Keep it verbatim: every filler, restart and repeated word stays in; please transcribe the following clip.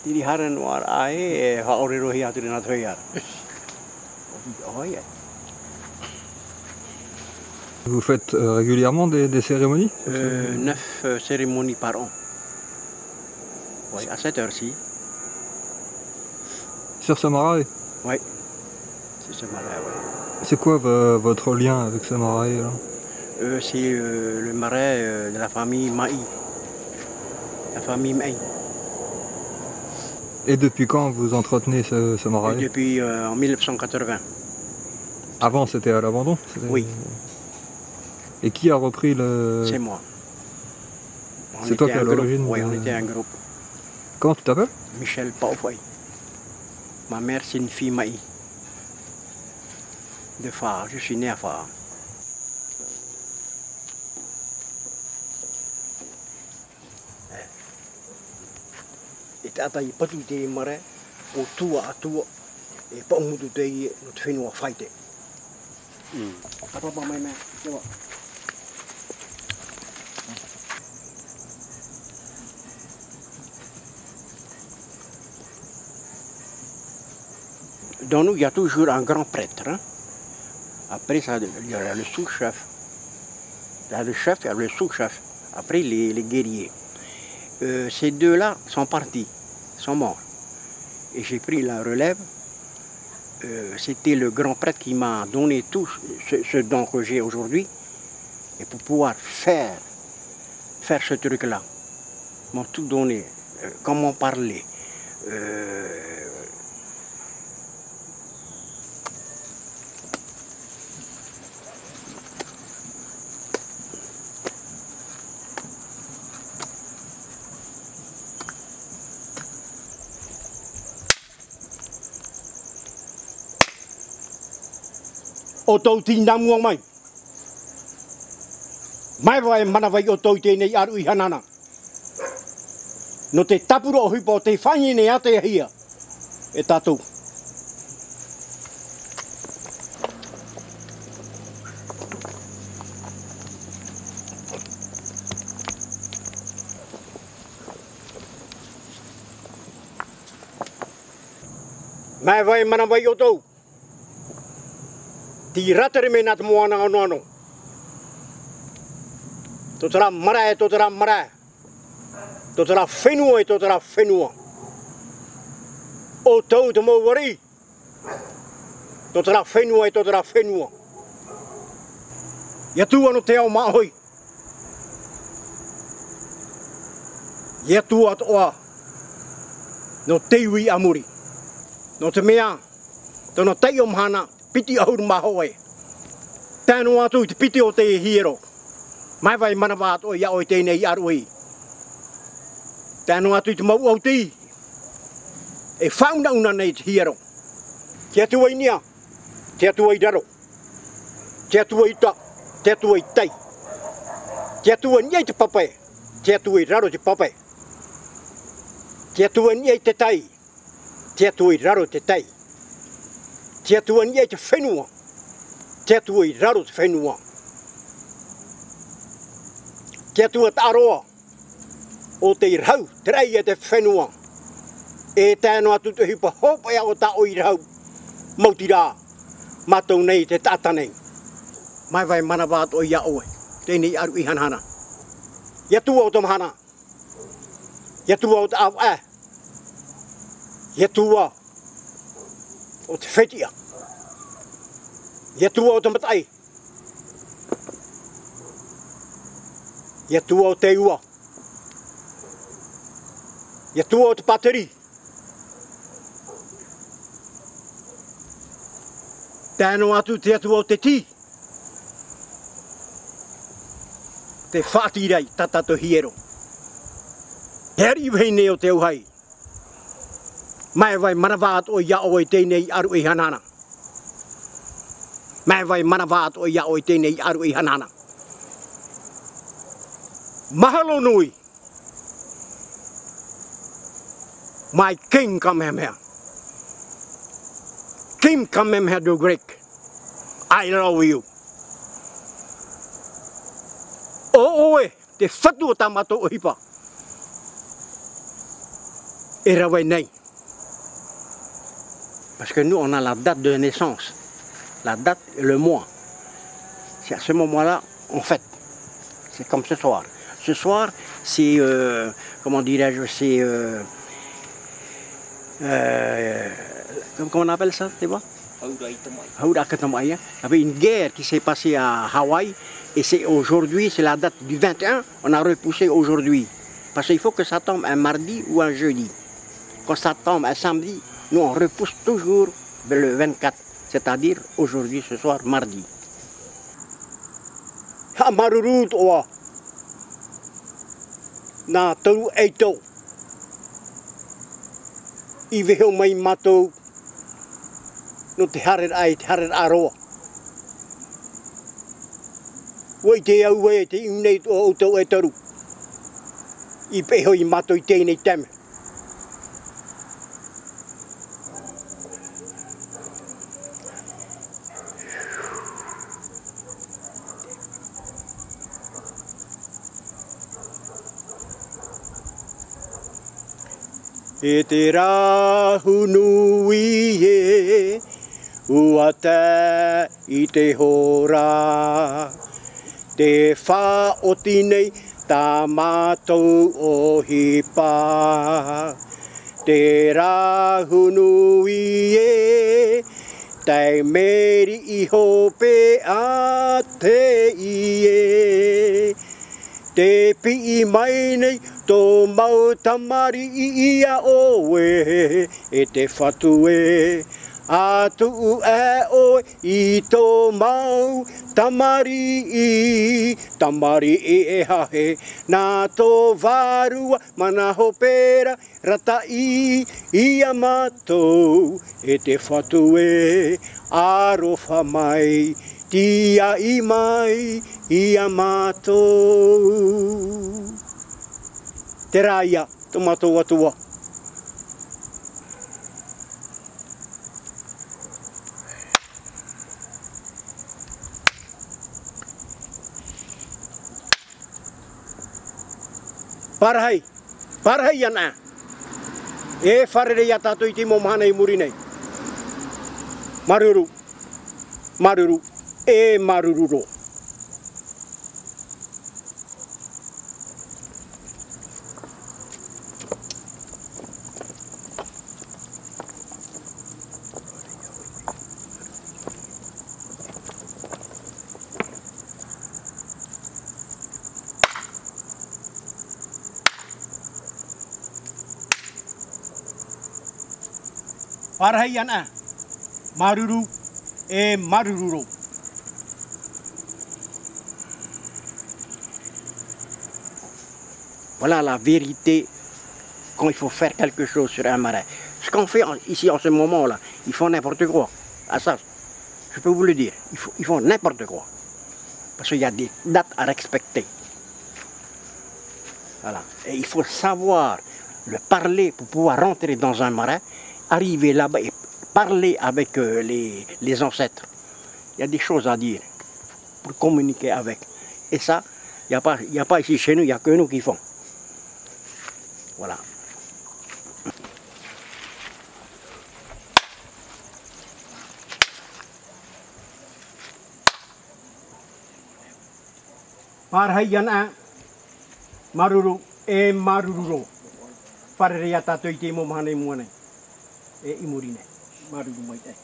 Tiri hara noa ra e, e faʻaʻore roa hia atu rā nā te hoi ara. Oi, e. Vous faites, euh, régulièrement des, des cérémonies ? Euh, neuf, euh, cérémonies par an. Oui, à cette heure-ci. Sur ce marae ? Oui. C'est ce marae, oui. C'est quoi vo-, votre lien avec ce marae, là ? Euh, c'est, euh, le marae, euh, de la famille Maï. La famille Maï. Et depuis quand vous entretenez ce, ce marae ? Et depuis, euh, en mille neuf cent quatre-vingts. Avant, c'était à l'abandon ? C'était... Oui. Et qui a repris le... C'est moi. C'est toi qui es à l'origine de... Oui, on était un groupe. Comment tu t'appelles ? Michel Paofai. Ma mère, c'est une fille Maï. De Faa, je suis né à Faa. E taʻata i patu i te marae, ʻo Tua a Tua, e Paʻumutu teie nō te fenua Faite. Mm. Ka papa mai mea, te wa. Dans nous, il y a toujours un grand prêtre, hein. Après ça, il y a le sous-chef. Il y a le chef, il y a le sous-chef. Après, les, les guerriers. Euh, ces deux-là sont partis, sont morts. Et j'ai pris la relève. Euh, c'était le grand prêtre qui m'a donné tout ce, ce don que j'ai aujourd'hui. Et pour pouvoir faire, faire ce truc-là, m'ont tout donné, euh, comment parler, euh, ʻo tō ʻoutou i nā mua mai. Māevae manavai ʻoutou i teie nei ʻāruʻi hanahana. Nō te tāpura ʻohipa o te faʻaineine ātea hia e tātou. Māevae manavai ʻoutou. Tei rātere mai nā te moana anoano. Tō terā marae, tō terā marae. Tō terā fenua, tō terā fenua. ʻOutou te mau ariʻi. Tō terā fenua, tō terā fenua. ʻIa tuʻu anō te ao māʻohi. ʻIa tuʻu atoʻa nō te iwi a muri. Nō te mea, tōna taiʻo mahana, piti ʻahuru mā hōʻē. Tae noa atu i te piti o te hiero. Māevae manava atoʻa ia ʻoe i teie nei ʻāruʻi. Tae noa atu i te mau ʻautī. E faʻaunauna nei te hiero. Te Atua i niʻa, te Atua i raro. Te Atua i uta, te Atua i tai. Te Atua i niʻa i te pape, te Atua i raro i te pape. Te Atua i niʻa i te tai, te Atua i raro i te tai. Te Atua i niʻa i te fenua, te Atua i raro i te fenua. Te Atua taʻaroa, ʻo tei rahu te raʻi a te fenua. E tae noa atu te ʻohipa hopeʻa o tā ʻoe i rahu. Maoti rā, mātou nei te taʻata nei. Māevae manava atoʻa ia ʻoe, teie nei ʻāruʻi hanahana. ʻIa tuʻu ʻo te mahana. ʻIa tuʻu ʻo te ʻāvaʻe. ʻIa tuʻu ʻo te fetiʻa. ʻIa tuʻu ʻo te mataʻi. ʻIa tuʻu ʻo te ua. ʻIa tuʻu ʻo te pāteri. Tae noa atu te Atua o te tī. Te faʻatīraʻi, tā tātou hiero. Te ariʻi vahine o te auahi. Māevae manava atoʻa ia ʻoe i teie nei ʻāruʻi hanahana. Māevae manava atoʻa ia ʻoe i teie nei ʻāruʻi hanahana. Mahalo nui. My King Kamehameha. King Kamehameha the Great. I love you. ʻO ʻoe, Te fatu o tā mātou ʻohipa e rave nei. Parce que nous, on a la date de naissance, la date et le mois. C'est à ce moment-là, on fête. C'est comme ce soir. Ce soir, c'est, euh, comment dirais-je, c'est, euh, euh, comme, comment on appelle ça, tu vois ? Haʻapiʻiraʻa i te maʻi. Haʻapiʻiraʻa i te maʻi, hein. Il y avait une guerre qui s'est passée à Hawaï, et c'est aujourd'hui, c'est la date du vingt et un, on a repoussé aujourd'hui. Parce qu'il faut que ça tombe un mardi ou un jeudi. Quand ça tombe un samedi, nous on repousse toujours vers le vingt-quatre, c'est-à-dire aujourd'hui, ce soir, mardi. Haʻamāuruuru atoʻa nā Toru ʻEito i vaiiho mai mātou nō te haereraʻa, i te haereraʻa roa. ʻUa ʻite au ē, tei ʻō nei ʻoutou e toru i peʻe hoʻi mātou i teie nei taime. E te rahu nui ē, ʻua tae i te hora. Te faʻaoti nei tā mātou ʻohipa. Te rahu nui ē, tae meri i hope a teie. Tē piʻi mai nei tō mau tamariʻi ia ʻoe, e te Fatu ē, ʻa tuʻu aʻe ʻoe i tō mau tamariʻi, tamariʻi e hahe, nā tō vārua mana hope ra, rataʻi ia mātou, e te Fatu ē, aroha mai, tiaʻi mai ia mātou. Terā ia tō mātou Atua. Pārahi, pārahi ana. E fārerei ia tātou i te mau mahana i muri nei. Māuruuru, māuruuru, e māuruuru roa. Pārahi ana, māuruuru, e māuruuru roa. Voilà la vérité quand il faut faire quelque chose sur un marais. Ce qu'on fait en, ici en ce moment-là, ils font n'importe quoi. Ah ça, je peux vous le dire, ils font, ils font n'importe quoi. Parce qu'il y a des dates à respecter. Voilà. Et il faut savoir le parler pour pouvoir rentrer dans un marais, arriver là-bas et parler avec, euh, les, les ancêtres. Il y a des choses à dire pour communiquer avec. Et ça, il y a pas, il y a pas ici chez nous, il y a que nous qui font. Voilà. Pārahi ana, māuruuru, e māuruuru roa. Fārerei ia tātou i te mau mahana i mua nei, e i muri nei. Māuruuru maitaʻi.